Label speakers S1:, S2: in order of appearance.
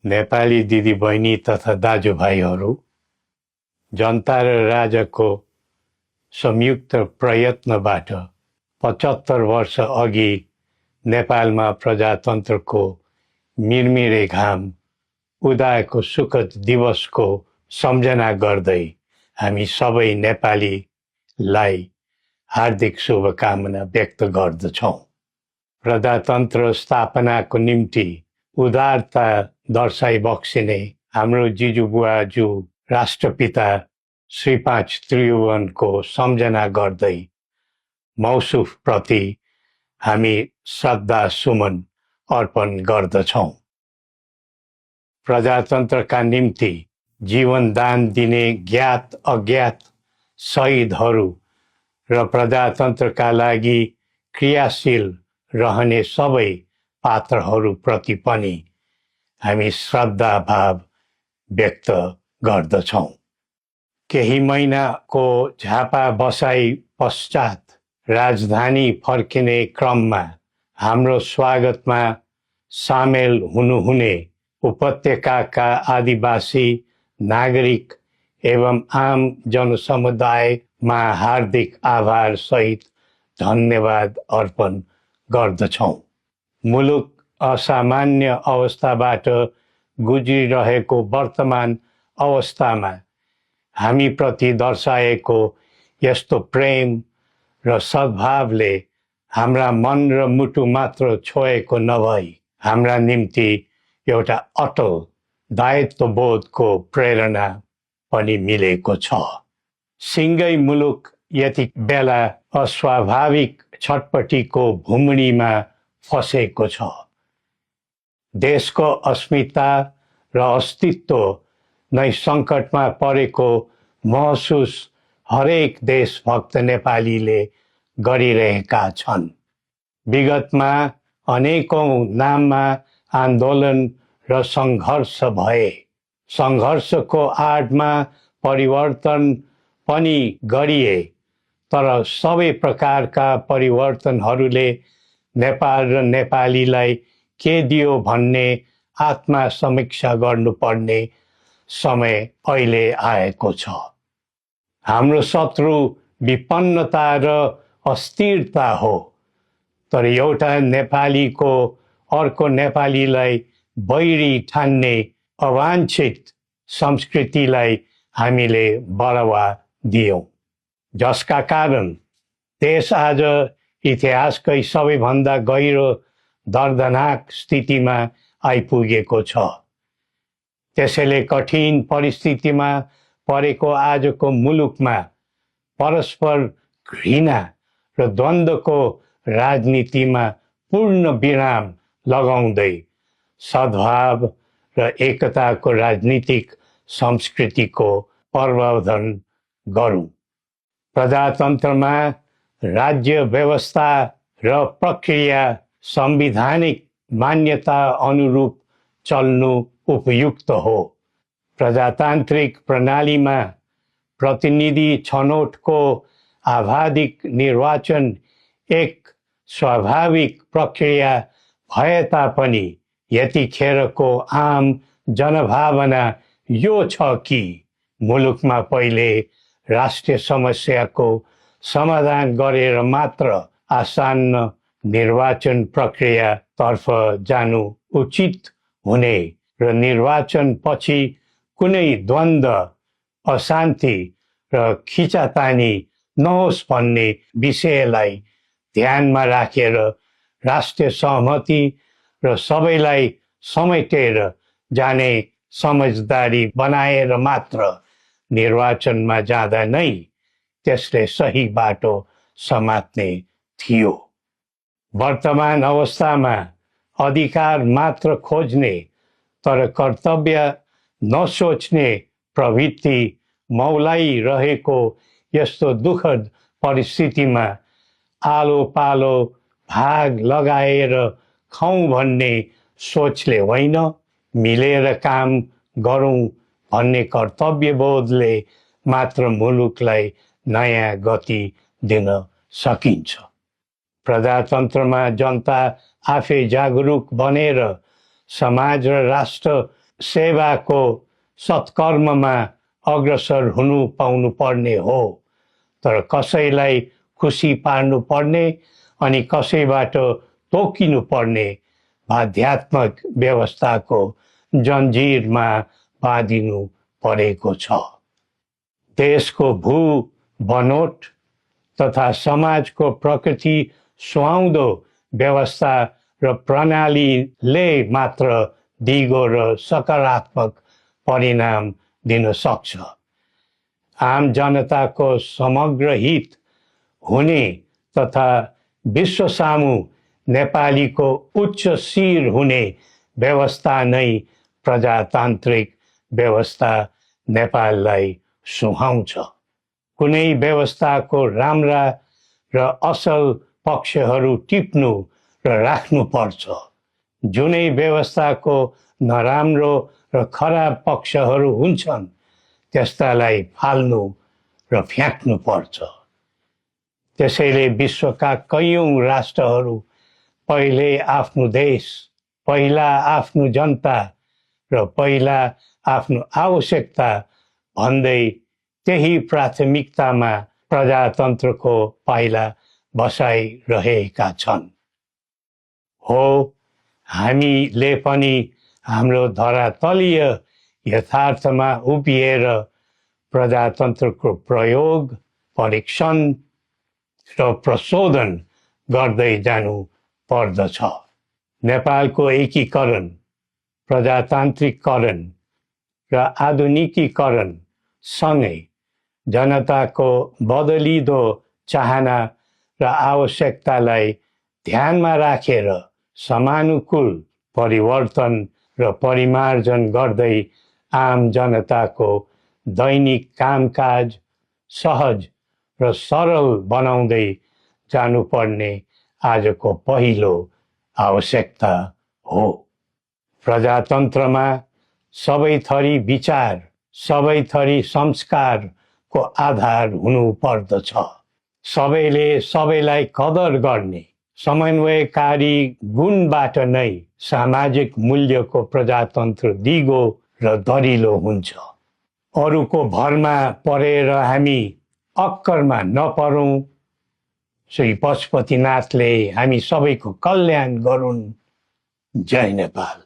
S1: नेपाली दिदीबहिनी तथा दाजुभाइहरू, जनता र राजाको संयुक्त प्रयत्नबाट 75 वर्ष अघि नेपालमा प्रजातन्त्रको मिरमिरे घाम उदाएको सुखद दिवसको सम्झना गर्दै हामी सबै नेपालीलाई हार्दिक शुभकामना व्यक्त गर्दछौँ। प्रजातन्त्र स्थापनाको निम्ति उदारता दर्शाइ बक्सिने हाम्रो जिजुबुवाजू राष्ट्रपिता श्री 5 त्रिभुवनको सम्झना गर्दै मौसुफ प्रति हामी श्रद्धा सुमन अर्पण गर्दछौँ। प्रजातन्त्रका निम्ति जीवनदान दिने ज्ञात अज्ञात शहीदहरू र प्रजातन्त्रका लागि क्रियाशील रहने सबै पात्रहरूप्रति पनि हामी श्रद्धा भाव व्यक्त गर्दछौँ। केही महिनाको झापा बसाई पश्चात राजधानी फर्किने क्रममा हाम्रो स्वागतमा सामेल हुनुहुने उपत्यकाका आदिवासी नागरिक एवं आम जनसमुदायमा हार्दिक आभार सहित धन्यवाद अर्पण गर्दछौँ। मुलुक असामान्य अवस्थाबाट गुज्रिरहेको वर्तमान अवस्थामा हामीप्रति दर्शाएको यस्तो प्रेम र सद्भावले हाम्रा मन र मुटु मात्र छोएको नभई हाम्रा निम्ति एउटा अटल दायित्वबोधको प्रेरणा पनि मिलेको छ। सिङ्गै मुलुक यति बेला अस्वाभाविक छटपटीको भुमणीमा फसेको छ। देशको अस्मिता र अस्तित्व नै सङ्कटमा परेको महसुस हरेक देशभक्त नेपालीले गरिरहेका छन्। विगतमा अनेकौं नाममा आन्दोलन र सङ्घर्ष भए। सङ्घर्षको आडमा परिवर्तन पनि गरिए, तर सबै प्रकारका परिवर्तनहरूले नेपाल र नेपालीलाई के दियो भन्ने आत्मसमीक्षा गर्नुपर्ने समय अहिले आएको छ। हाम्रो शत्रु विपन्नता र अस्थिरता हो, तर एउटा नेपालीको अर्को नेपालीलाई बैरी ठान्ने अवाञ्छित संस्कृतिलाई हामीले बढावा दियौँ, जसका कारण देश आज इतिहासकै सबैभन्दा गहिरो दर्दनाक स्थितिमा आइपुगेको छ। त्यसैले कठिन परिस्थितिमा परेको आजको मुलुकमा परस्पर घृणा र द्वन्द्वको राजनीतिमा पूर्ण विराम लगाउँदै सद्भाव र एकताको राजनीतिक संस्कृतिको प्रवर्धन गरौँ। प्रजातन्त्रमा राज्य व्यवस्था र प्रक्रिया संवैधानिक मान्यता अनुरूप चल्नु उपयुक्त हो। प्रजातान्त्रिक प्रणालीमा प्रतिनिधि छनौटको आवाधिक निर्वाचन एक स्वाभाविक प्रक्रिया भए तापनि यतिखेरको आम जनभावना यो छ कि मुलुकमा पहिले राष्ट्रिय समस्याको समाधान गरेर मात्र आसन्न निर्वाचन प्रक्रियातर्फ जानु उचित हुने र निर्वाचन पछि कुनै द्वन्द्व, अशान्ति र खिचातानी नहोस् भन्ने विषयलाई ध्यानमा राखेर राष्ट्रिय सहमति र सबैलाई समेटेर जाने समझदारी बनाएर मात्र निर्वाचनमा जाँदा नै त्यसले सही बाटो समात्ने थियो। वर्तमान अवस्थामा अधिकार मात्र खोज्ने तर कर्तव्य नसोच्ने प्रवृत्ति मौलाइरहेको यस्तो दुःखद परिस्थितिमा आलो पालो भाग लगाएर खाउँ भन्ने सोचले होइन, मिलेर काम गरौँ भन्ने कर्तव्यबोधले मात्र मुलुकलाई नयाँ गति दिन सकिन्छ। प्रजातन्त्रमा जनता आफै जागरुक बनेर समाज र राष्ट्र सेवाको सत्कर्ममा अग्रसर हुनु पाउनु पर्ने हो, तर कसैलाई खुसी पार्नु पर्ने अनि कसैबाट तोकिनु पर्ने बाध्यात्मक व्यवस्थाको जन्जिरमा बाँधिनु परेको छ। देशको भू बनोट तथा समाजको प्रकृति सुहाउँदो व्यवस्था र प्रणालीले मात्र दिगो र सकारात्मक परिणाम दिन सक्छ। आम जनताको समग्र हित हुने तथा विश्व सामु नेपालीको उच्च शिर हुने व्यवस्था नै प्रजातान्त्रिक व्यवस्था नेपाललाई सुहाउँछ। कुनै व्यवस्थाको राम्रा र असल पक्षहरू टिप्नु र राख्नुपर्छ। जुनै व्यवस्थाको नराम्रो र खराब पक्षहरू हुन्छन् त्यस्तालाई फाल्नु र फ्याँक्नु पर्छ। त्यसैले विश्वका कैयौं राष्ट्रहरू पहिले आफ्नो देश, पहिला आफ्नो जनता र पहिला आफ्नो आवश्यकता भन्दै त्यही प्राथमिकतामा प्रजातन्त्रको पाइला बसाइरहेका छन्। हो, हामीले पनि हाम्रो धरातलीय यथार्थमा उभिएर प्रजातन्त्रको प्रयोग, परीक्षण र प्रशोधन गर्दै जानु पर्दछ। नेपालको एकीकरण, प्रजातान्त्रिकरण र आधुनिकीकरण सँगै जनताको बदलिदो चाहना र आवश्यकतालाई ध्यानमा राखेर समानुकूल परिवर्तन र परिमार्जन गर्दै आम जनताको दैनिक कामकाज सहज र सरल बनाउँदै जानुपर्ने आजको पहिलो आवश्यकता हो। प्रजातन्त्रमा सबै थरी विचार, सबै थरी संस्कारको आधार हुनु पर्दछ। सबैले सबैलाई कदर गर्ने समन्वयकारी गुणबाट नै सामाजिक मूल्यको प्रजातन्त्र दिगो र दरिलो हुन्छ। अरूको भरमा परेर हामी अक्करमा नपरौं। श्री पशुपतिनाथले हामी सबैको कल्याण गरून्। जय नेपाल।